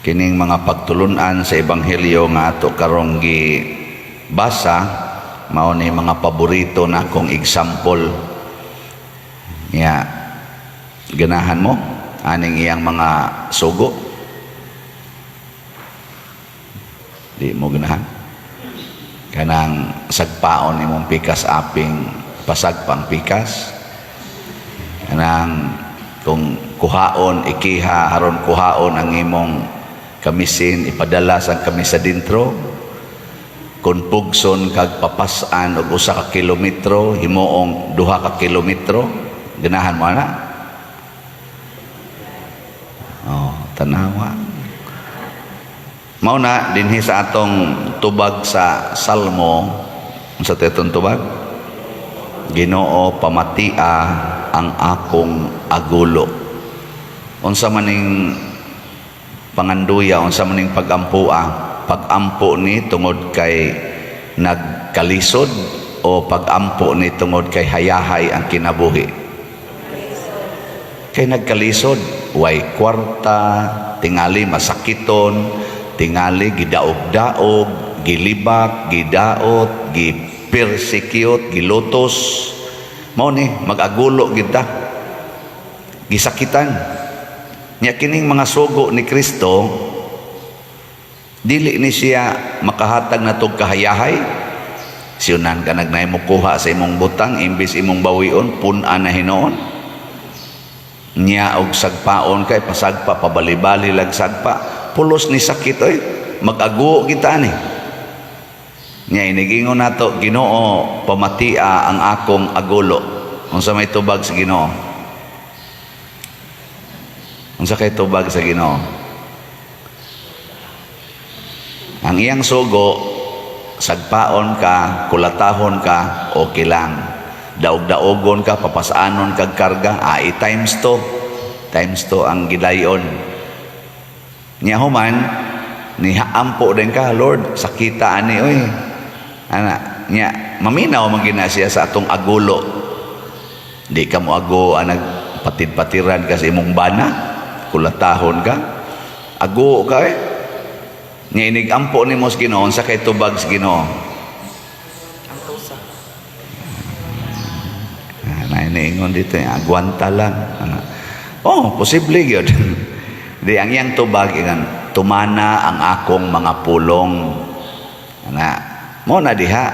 Kining mga pagtulunan sa ebanghelyo nga ato karong gi basa, mao ni mga paborito na akong example. Nya ganahan mo aning iyang mga sugo? Di mo ganahan? Kanang sagpaon imong pikas, aping pasagpang pikas, kanang kung kuhaon ikiha aron kuhaon ang imong kamisin, ipadala sa kamisa dintro. Kung pugson kag papas-an og 1 ka kilometro, himuong 2 ka kilometro, ganahan mo ana? Oh, tanawa. Mao na dinhi sa atong tubag sa Salmo. Unsa tetong tubag? "Ginoo, pamatia ang akong agulo." Unsa maning panganduya? Unsa maning pag-ampua? Pag-ampo ni tungod kay nagkalisod o pag-ampo ni tungod kay hayahay ang kinabuhi? Kay nagkalisod, way kwarta, tingali masakiton, tingali gidaog-daog, gilibak, gidaot, gipersecute, gilutos. Mao ni mag-agulo kita, gisakitan. Nya kining mga sugo ni Kristo, dili ni siya makahatag natog kahayahay. Siyunan ka nagnay mo kuha sa imong butang, imbis imong bawion, pun-an na hinuon. Nya og sagpaon kay pasagpa, pabali-bali lag sagpa, pulos ni sakit oy. Mag-aguo kita ni. Nya inigingon nato, "Ginoo, pamatia ang akong agulo." Unsa may tubag sa Ginoo? Unsa kay tubag sa Ginoo? Ang iyang sugo, sagpaon ka, kulatahon ka, okay lang. Daog-daogon ka, papasanon kag karga, ai times two. Times two ang gidayon. Nya human, nihaampo din ka, "Lord, sakita ani oy." Ana, nya maminaw man gina siya sa atong agulo. Di ka mo ago anag patid-patiran ka sa imong bana, kulatahon ka. Ago ka eh. Nya inig ampo nimo sa Ginoo, sa kay tubag sa Ginoo? Antosa. Ah, nainiingon dito, eh, agwanta lang. Ano. Oh, posible yun. Di ang iyang tubag, ingan, "Tumana ang akong mga pulong." Ana, mo na diha,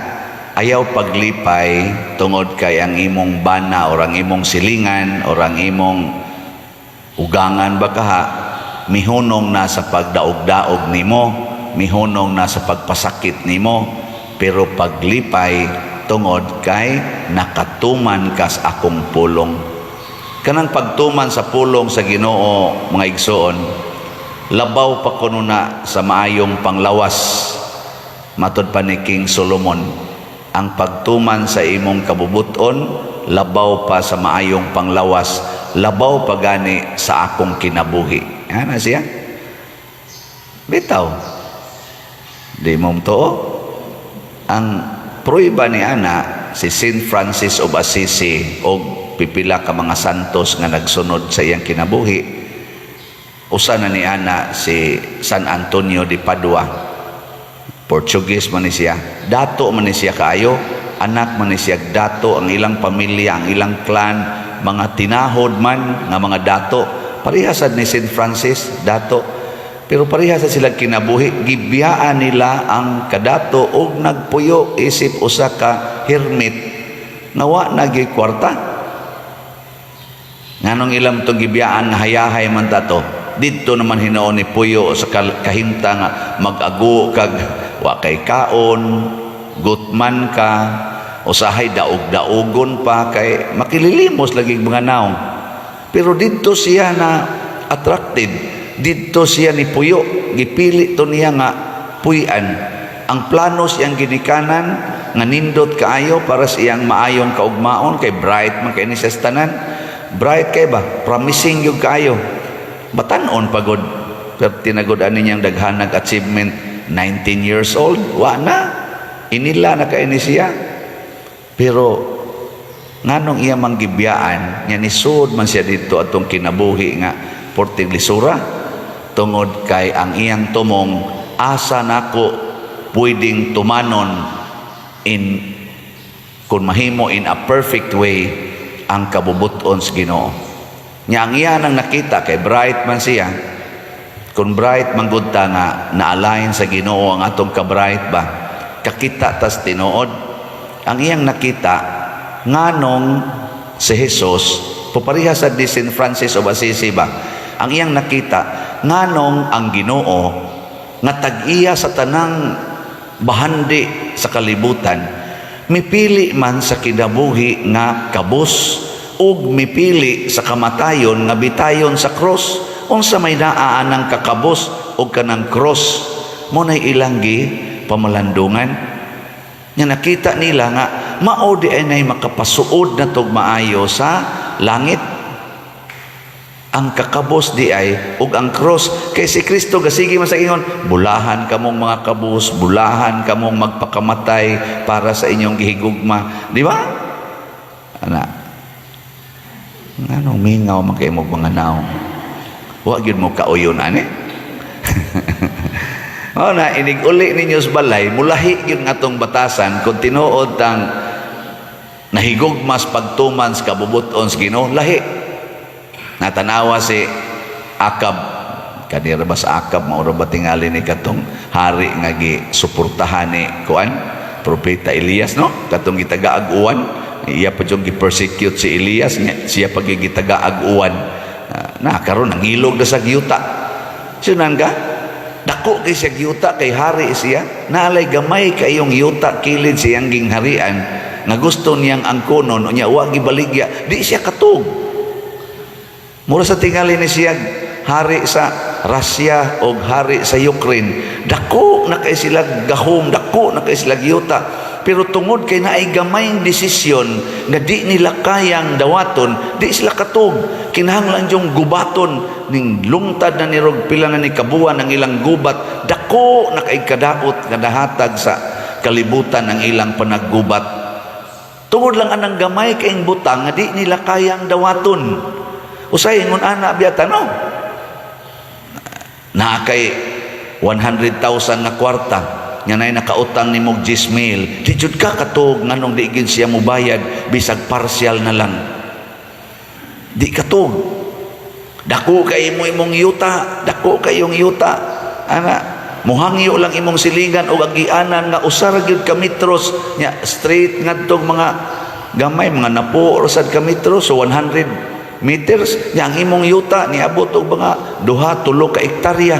ayaw paglipay tungod kay ang imong bana or ang imong silingan or ang imong ugangan ba kaha, mihunong na sa pagdaog-daog nimo, mihunong na sa pagpasakit nimo, pero paglipay tungod kay nakatuman kas akong pulong. Kanang pagtuman sa pulong sa Ginoo, mga igsoon, labaw pa kuno na sa maayong panglawas. Matod pa ni King Solomon, ang pagtuman sa imong kabubuton labaw pa sa maayong panglawas, labaw pa gani sa akong kinabuhi. Ana siya bitaw, di mo tuo. Ang pruiba ni ana si Saint Francis of Assisi og pipila ka mga santos nga nagsunod sa iyang kinabuhi. Usa na ni ana si San Antonio de Padua. Portuguese man ni siya, dato man ni siya kaayo, anak man ni siya dato. Ang ilang pamilya, ang ilang clan, mga tinahod man nga mga dato, parehasad ni Saint Francis, dato. Pero pareha sa sila kinabuhi, gibiyaan nila ang kadato og nagpuyo isip usa ka hermit nga wa nagi kwarta. Nganong ilang tong gibiyaan nga hayahay man ta to? Didto naman hinuon ni puyo sa kahimta nga mag-ago kag wa kay kaon, gutman ka, usahay daog-daogon pa kay makililimos lagi mga naong. Pero didto siya na attracted. Didto siya ni puyo, gipili to niya nga puy-an. Ang plano siyang ginikanan nga nindot kaayo para sa iyang maayong kaugmaon kay bright man kay ni siya sa tanan. Bright kay ba? Promising gyud kaayo. Batan-on pagod. Pero tinagod ani niyang daghanag achievement, 19 years old, wa na. Inila na kay ni siya. Pero nganong iya manggibiyaan, nya nisud man siya dito atong kinabuhi nga Portig lisura tungod kay ang iyang tumong, asa nako pwedeng tumanon in kung mahimo in a perfect way ang kabubuton sa Ginoo. Nya ang iya nang nakita kay bright man siya. Kung bright man gud ta nga na-align sa Ginoo ang atong ka-bright ba, kakita tas tinuod. Ang iyang nakita, nganong si Jesus pupareha sa di Saint Francis of Assisi ba? Ang iyang nakita, nganong ang Ginoo nga tag-iya sa tanang bahandi sa kalibutan mipili man sa kinabuhi nga kabus ug mipili sa kamatayon nga bitayon sa cross? Unsa may naa anang kakabos ug kanang cross? Mo nay ilang gi pamalandungan nga nakita nila nga mao di ay nay makapasuod na tog maayo sa langit, ang kakabos di ay ug ang cross, kay si Kristo gasige man sa ingon, "Bulahan kamong mga kabos, bulahan kamong magpakamatay para sa inyong gihigugma," di ba? Ana, nganong mingaw man kay mo mga naong? Wa gyud mo kauyon ani. O na, inig uli ninyo sa balay, mulahi gyud nga atong batasan kung tinuod tang nahigugmas pagtuman sa kabubuton sa Ginoo, lahi. Natanawa si Akab, kanira ba sa Akab, maura ba tingali ni katong hari nga gi suportahan ni kuan, propeta Elias, no? Katong gitagaag uwan, iya pa yung gi-persecute si Elias, siya pa gitagaag uwan. Ah, na karon nangilog na sa giyuta. Sunan ka? Dako kay siya yuta kay hari siya. Naalay gamay kayong yuta kilid siyang gingharian nga gusto niyang angkonon, unya wa gibaligya, di siya katug. Mura sa tingali ni siya hari sa Russia o hari sa Ukraine. Dako na kay sila gahom, dako na kay sila yuta. Pero tungod kay naay gamayng desisyon nga di nila kayang dawaton, di sila katug. Kinahanglan yung gubaton ning lungtad na nirog pila na ni kabuan ang ilang gubat. Dako na kay kadaot nga nahatag sa kalibutan ang ilang panaggubat. Tungod lang anang gamay kaing butang nga di nila kayang dawaton. Usay ingon ana biyata, no? Naa kay 100,000 nga kwarta nga nay nakautang nimo 10 mil, di jud ka katug nganong di gid siya mobayad bisag partial na lang. Di katug. Dako kay mo imong yuta, dako kayong yuta. Ana, muhangyo lang imong silingan og agianan nga usa ra gyud ka metros nya straight ngadtong mga gamay, mga napo or sad ka metros, so 100 meters nya ang imong yuta niabot og mga 2, 3 ka hektarya.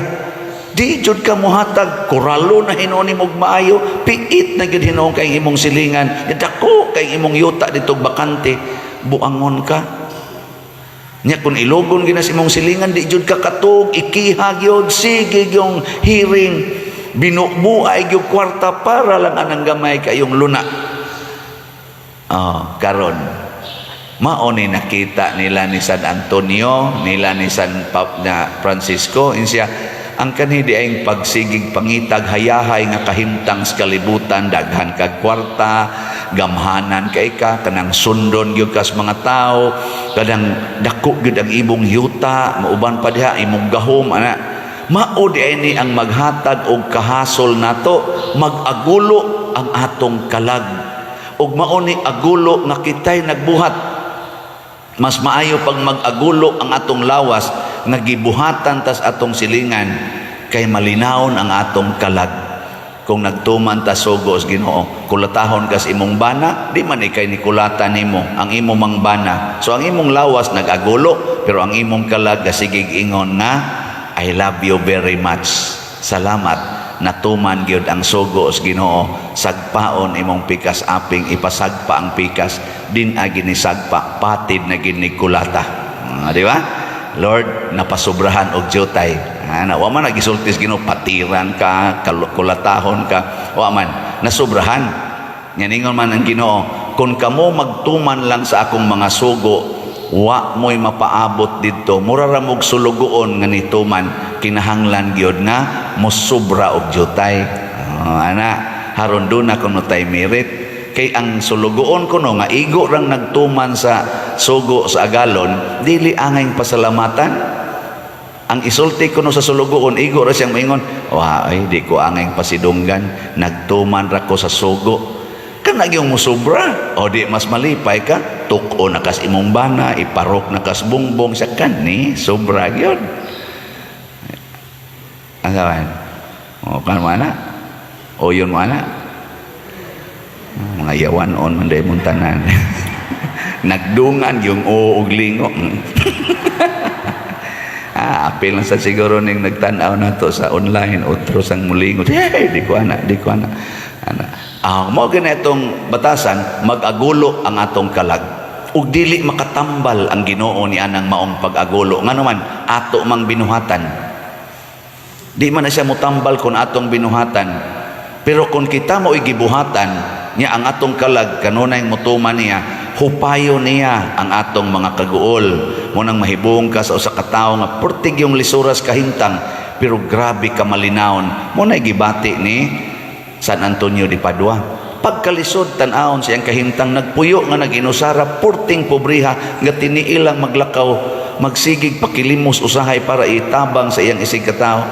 Di jud ka muhatag, kuralo na hinuon nimo og maayo, piit na gyud hinuon kay imong silingan. Nya dako kay imong yuta dito bakante, buangon ka. Nya kung ilogon gina sa imong silingan, di jud ka katug, ikiha gyud, sige yung hearing, binubuay gyud kwarta para lang anang gamay kayong luna. Oh, karon mao ni nakita nila ni San Antonio, nila ni San Pap na Francisco, insiya ang kanhi di ay pagsigig pangitag hayahay nga kahimtang sa kalibutan, daghan kag kwarta, gamhanan kay ka, kanang sundon gyud kas mga tao, kanang dako gyud ang imong yuta, mauban pa diha imong gahom ana. Mao di ay ni ang maghatag og kahasol nato, mag-agulo ang atong kalag. Ug mao ni agulo nga kitay nagbuhat. Mas maayo pag mag-agulo ang atong lawas nga gibuhatan tas atong silingan kay malinawon ang atong kalag. Kung nagtuman ta sugo sa Ginoo, kulatahon kas imong bana, di man ikay ni kulata nimo ang imo mang bana. So ang imong lawas nag-agulo, pero ang imong kalag gasigig ingon nga, "I love you very much. Salamat, natuman gyud ang sugo sa Ginoo." Sagpaon imong pikas aping, ipasagpa ang pikas din a ginisagpa, patid na gini kulata. Ah, di ba? "Lord, napasubrahan og jutay." Ana, wa man nagisulti sa Ginoo, patiran ka, kulatahon ka, wa man nasubrahan. Nya ningon man ang Ginoo, "Kung kamo magtuman lang sa akong mga sugo, wa mo'y mapaabot didto. Mura ra mog sulugoon nga nituman, kinahanglan gyud nga mosobra og jutay." Oh, ana, haron duna kuno tay merit kay ang sulugoon kuno nga igo rang nagtuman sa sugo sa agalon, dili angay pasalamatan. Ang isulti kuno sa sulugoon, igo ra siyang maingon, "Wa ay, di ko angay pasidunggan, nagtuman ra ko sa sugo." Kana gyung musobra o di mas malipay ka, tuk-o na kas imong bana, iparok na kas bongbong sa kani, sobra gyud. Ang kawan o kan mana o yun mana mga yawan on man day mong tanan, nagdungan yung o og lingo. Ah, apil lang sa siguro ning nagtan-aw na to sa online, otro sang mulingot. Hey, di ko ana, di ko ana. Ana. Ah, mo ganitong batasan, mag-agulo ang atong kalag. Ug dili makatambal ang Ginoo ni anang maong pag-agulo. Ngano man ato mang binuhatan. Di man na siya mutambal kung atong binuhatan. Pero kung kita mo'y gibuhatan niya ang atong kalag kanunay mutuman niya, hupayo niya ang atong mga kaguol. Mo nang mahibong ka sa usa ka tawo nga pertig yung lisuras kahimtang, pero grabe ka malinawon. Mo na gibati ni San Antonio de Padua. Pagkalisod tan-awon siyang kahimtang, nagpuyo nga nag-inusara, purting pobriha nga tiniilang maglakaw, magsigig pakilimos usahay para itabang sa iyang isig katawo.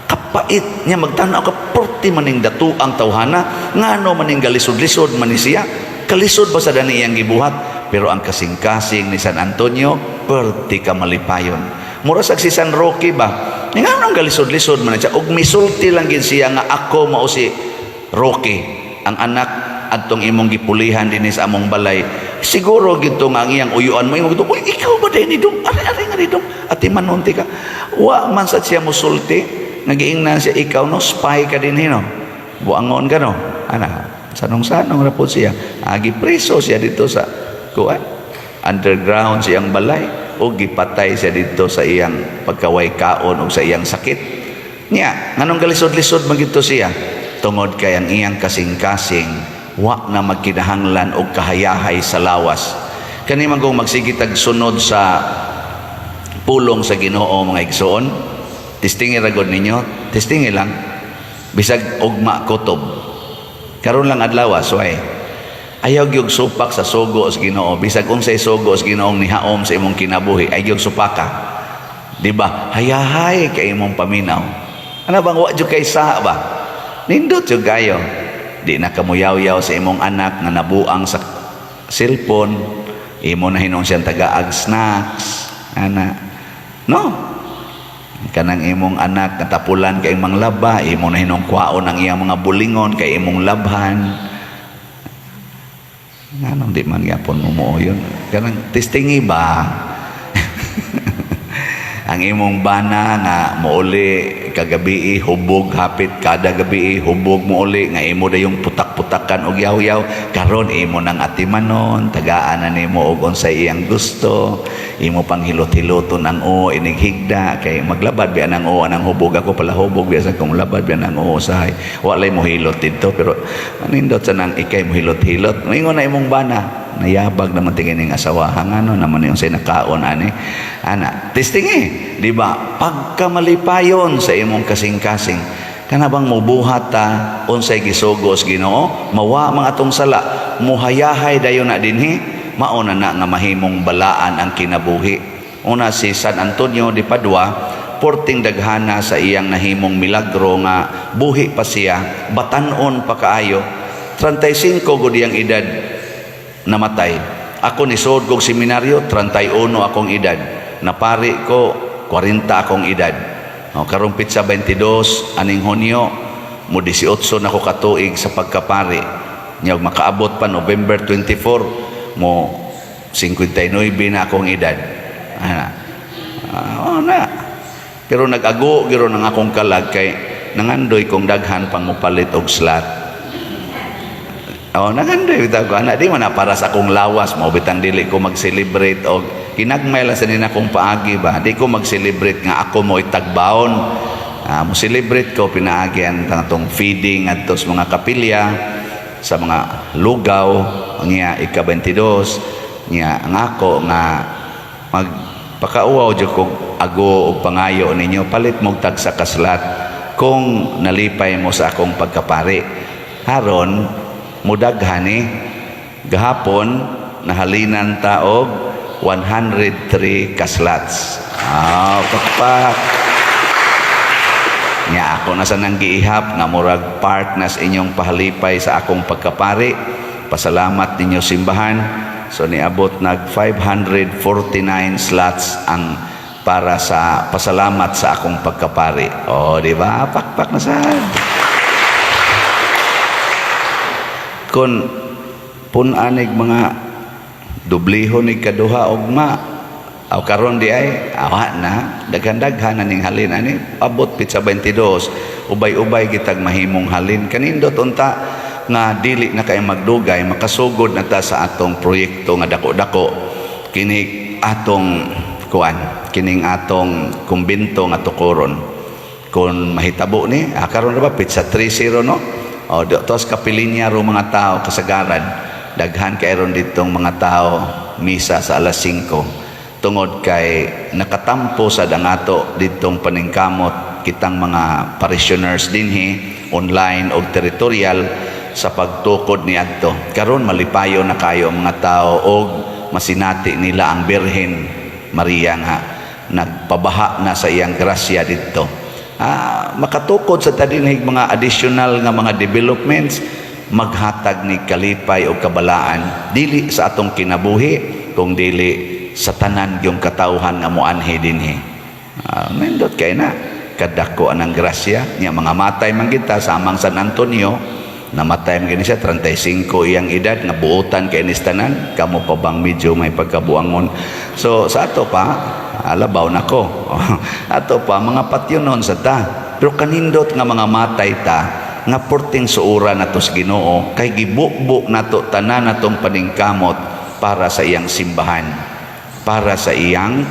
Kapait niya magtanaw ka, purti maning datu ang tawhana, ngano maning galisod-lisod man ni siya, kalisod ba sa dani iyang gibuhat? Pero ang kasing-kasing ni San Antonio, perti ka malipayon. Mura sag si San Roque ba, ngano galisod-lisod man siya, ug misulti lang gid siya nga, "Ako mao si Roque, ang anak adtong imong gipulihan dinhi sa among balay." Siguro gito nga ang iyang uyuan mo imong gito, "Uy, ikaw ba din ni dong? Ari ari nga ni dong ati manunti ka." Wa man sad siya musulti. Nagiingnan siya, "Ikaw no, spy ka din no, buangon ka no." Ana, sanong-sanong ra po siya. Agi preso siya dito sa kuan, underground siyang balay, o gipatay siya dito sa iyang pagkaway kaon o sa iyang sakit niya. Nganong galisod-lisod man gito siya? Tungod kay ang iyang kasing-kasing wa na magkinahanglan og kahayahay sa lawas. Kani man kung magsige tag sunod sa pulong sa Ginoo, mga igsoon, testingi ra gud ninyo, testingi lang bisag ugma kutob. Karon lang adlaw, suway. Ayaw gyud supak sa sugo sa Ginoo. Bisag unsay sugo sa Ginoong nihaom sa imong kinabuhi, ay gyud supaka. Di ba? Hayahay kay imong paminaw. Ano bang wa jud kay sa ba? Nindot jud kayo. Di na kamuyaw-yaw sa imong anak nga nabuang sa cellphone, imo na hinuon siyang tagaag snacks. Ana. No? Kanang imong anak natapulan kay manglaba, imo na hinong kwaon ang iyang mga bulingon kay imong labhan. Nganong di man gyapon mo yun? Kanang testingi ba? Ang imong bana nga mouli kagabi, hubog hapit kada gabi, hubog mouli nga imo dayong putak-putakan og yaw-yaw, karon imo nang atimanon, tagaan na nimo og unsay iyang gusto, imo pang hilot-hiloton ang o inig higda kay maglabad biya nang o anang hubog. Ako pala hubog biya sa kung labad biya nang o usahay walay mo hilot didto, pero nindot sa nang ikay mo hilot-hilot. Moingon na imong bana, "Nayabag naman tingin ning asawa, ngano naman yung say nakaon ani?" Ana, testing eh, di ba? Pagkamalipayon sa imong kasing-kasing, kana bang mubuhat ta unsay gisugo sa Ginoo, mawa mga atong sala, muhayahay dayon na dinhi, mao na na nga mahimong balaan ang kinabuhi. Una si San Antonio de Padua, porting daghana sa iyang nahimong milagro nga buhi pa siya, batanon pa kaayo, 35 gud iyang edad namatay. Ako nisod kog seminaryo, 31 akong edad. Napari ko, 40 akong edad. O, karong pitsa 22, aning Hunyo, mo 18 na ko katuig sa pagkapari. Nya makaabot pa November 24, mo 59 na akong edad. Ah, ah, oh, na. Pero nag-ago giro ng akong kalag kay nangandoy kong daghan pang mopalit og slot. Oh, nangandoy bitaw ko ana, di man na para sa akong lawas mo bitang dili ko mag-celebrate og kinagmay lang sa nina akong paagi ba. Di ko mag-celebrate nga ako mo itagbaon. Ah, mo celebrate ko pinaagi ang atong feeding adto sa mga kapilya sa mga lugaw niya ika-22 niya. Ang ako nga magpakauwaw jud kog ago og pangayo ninyo, palit mo og tagsa ka slot kung nalipay mo sa akong pagkapari. Haron mudaghan ni gahapon nahalinan ta og 103 ka slots. Ah, pakpak. Nya ako na sa nang giihap nga murag part na sa inyong pahalipay sa akong pagkapari. Pasalamat ninyo simbahan. So niabot nag 549 slots ang para sa pasalamat sa akong pagkapari. Oh, di ba? Pakpak na sad. Kung pun-anig mga dublihon ni kaduha ugma aw karon di ay awa na, daghan-daghan na ning halin ani, abot pitsa 22, ubay-ubay kitag mahimong halin. Kanindot unta nga dili na kay magdugay makasugod na ta sa atong proyekto nga dako-dako, kini atong kuan, kining atong kumbento nga tukoron. Kung mahitabo ni karon ra ba pitsa 30, no? O tos kapilinya ro mga tao kasagaran, daghan kay ron ditong mga tao misa sa alas 5 tungod kay nakatampo sa dangato ditong paningkamot kitang mga parishioners dinhi online og territorial sa pagtukod ni adto. Karon malipayo na kayo ang mga tao og masinati nila ang Birhen Maria nga nagpabaha na sa iyang grasya didto. Makatukod sa tadinhig mga additional nga mga developments, maghatag ni kalipay o kabalaan dili sa atong kinabuhi kung dili sa tanan yung katawhan nga moanhi dinhi. Nindot kay na kadako anang grasya niya. Mga matay man kita samang San Antonio, namatay man gini siya 35 iyang edad nga buotan kay ni tanan. Kamo pa bang medyo may pagkabuangon? So sa ato pa, alabaw nako, ato pa mga patyonon sa ta, pero kanindot nga mga matay ta nga porting suura nato sa Ginoo kay gibukbuk nato tanan natong paningkamot para sa iyang simbahan, para sa iyang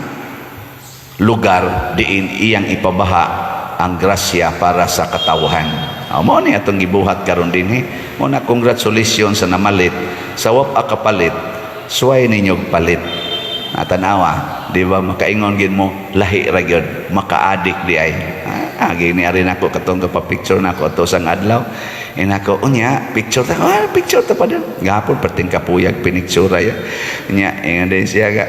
lugar diin iyang ipabaha ang grasya para sa katawhan. Mao ni atong gibuhat karon dinhi. Mo na congratulations sa namalit. Sa wa kapalit, suway ninyo palit. Natanawa, di ba makaingon gid mo lahi ra gyud, makaadik di ay. Gini ari nako katong pa-picture nako ato sang adlaw. Inako unya picture ta, picture ta pa din. Gapon perting kapuyag pinicture ya. Nya ingon din siya ga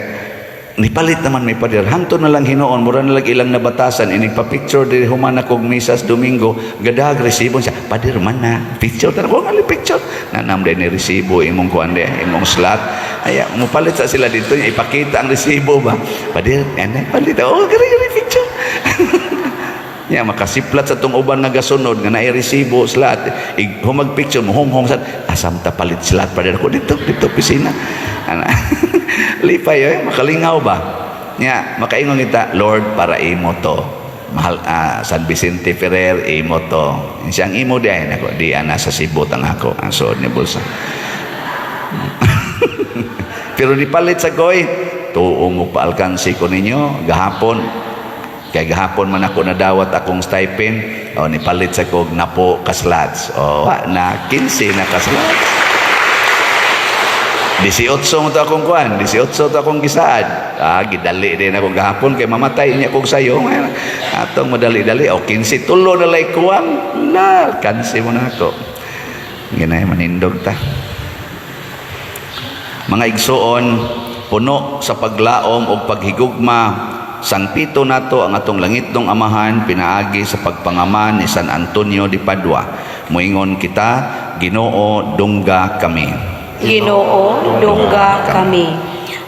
nipalit naman may pader, hangtod na lang hinuon mura na lang ilang nabatasan inig pa picture diri human ako og misas Domingo, gadag resibo siya, "Pader man na picture ta ko ngali picture na nam ni resibo imong kuan di imong slot." Ay mupalit sa sila dito, ipakita ang resibo ba, "Pader ane palit." "Oh, gari gari picture." Nya makasiplat sa tong uban nga gasunod nga naay resibo slot, humag picture mo humhong sa asam ta palit slot, "Pader ko dito dito opisina." Ana lipay eh, makalingaw ba nya makaingon kita, "Lord, para imo to mahal." San Vicente Ferrer, imo to. Siyang imo di ay nako di ana sa Cebu tang ako ang suod ni bulsa, pero di palit sa koy tuo mo paalkansi ko ninyo gahapon kay gahapon man ako nadawat akong stipend. O nipalit sa kog napo ka slots. O na 15 na ka slots. 18 mo to akong kuan, 18 to akong gisaad. Gidali din ako gahapon kay mamatay niya kog sayo. Atong madali-dali o 15 tulo na lay kuwang. La, kansi mo na ako. Ginay manindog ta. Mga igsuon, puno sa paglaom o paghigugma, sangpito nato ang atong langitnong Amahan pinaagi sa pagpangama ni San Antonio de Padua. Moingon kita, "Ginoo, dungga kami." Ginoo, dungga kami.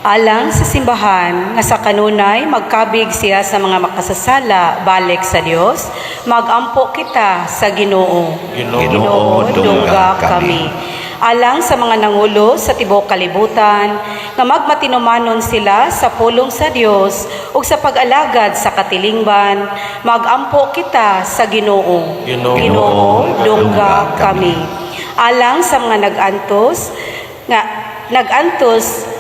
Alang sa simbahan nga sa kanunay magkabig siya sa mga makasasala balik sa Dios, magampo kita sa Ginoo. Ginoo, dungga kami. Alang sa mga nangulo sa tibuok kalibutan nga magmatinumanon sila sa pulong sa Dios ug sa pag-alagad sa katilingban, magampo kita sa Ginoo. Ginoo, Ginoo, dungga kami. Alang sa mga nag-antos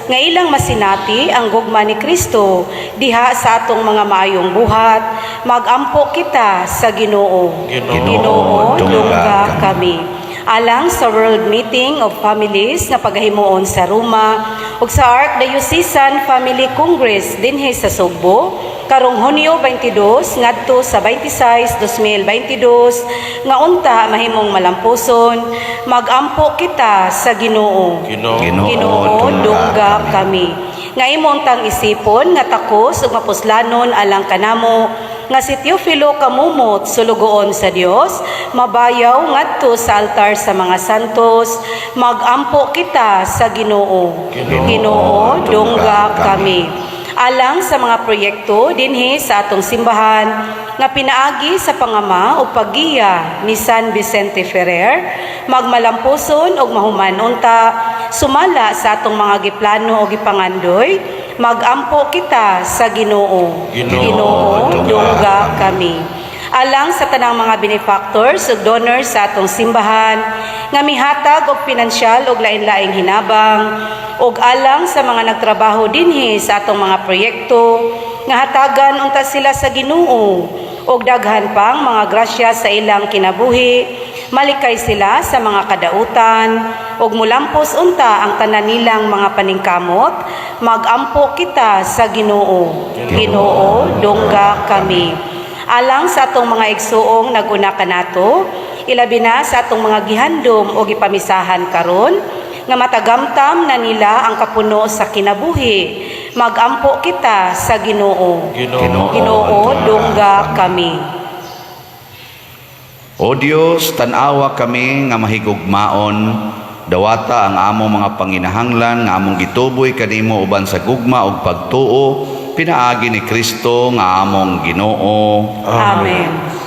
nga ilang masinati ang gugma ni Kristo diha sa atong mga maayong buhat, magampo kita sa Ginoo. Ginoo, Ginoo, dungga dungga kami. Alang sa World Meeting of Families nga pagahimuon sa Roma ug sa Archdiocesan Family Congress dinhi sa Sugbo karong Hunyo 22 ngadto sa 26, 2022 nga unta mahimong malampuson, magampo kita sa Ginoo. Ginoo, Ginoo, Ginoo, dungga kami. Nga imo untang isipon nga takos ug mapuslanon alang kanamo nga si Teofilo Camomot, sulugoon sa Dios, mabayaw ngadto sa altar sa mga santos, magampo kita sa Ginoo. Ginoo, dungga kami. Alang sa mga proyekto dinhi sa atong simbahan nga pinaagi sa pangama o paggiya ni San Vicente Ferrer, magmalampuson og mahuman unta sumala sa atong mga giplano o gipangandoy, magampo kita sa Ginoo. Ginoo, Dungga kami. Alang sa tanang mga benefactors ug donors sa atong simbahan nga mihatag og pinansyal ug lain-laing hinabang, ug alang sa mga nagtrabaho dinhi sa atong mga proyekto, nga hatagan unta sila sa Ginoo og daghan pang mga grasya sa ilang kinabuhi, malikay sila sa mga kadautan ug mulampos unta ang tanan nilang mga paningkamot, magampo kita sa Ginoo. Ginoo, dungga kami. Alang sa atong mga igsuong naguna kanato, ilabi na sa atong mga gihandom o gipamisahan karon, nga matagamtam na nila ang kapuno sa kinabuhi, magampo kita sa Ginoo. Ginoo, Ginoo, dungga kami. O Dios, tan-awa kami nga mahigugmaon, dawata ang among mga panginahanglan nga among gituboy kanimo uban sa gugma ug pagtuo, pinaagi ni Kristo nga among Ginoo. Amen.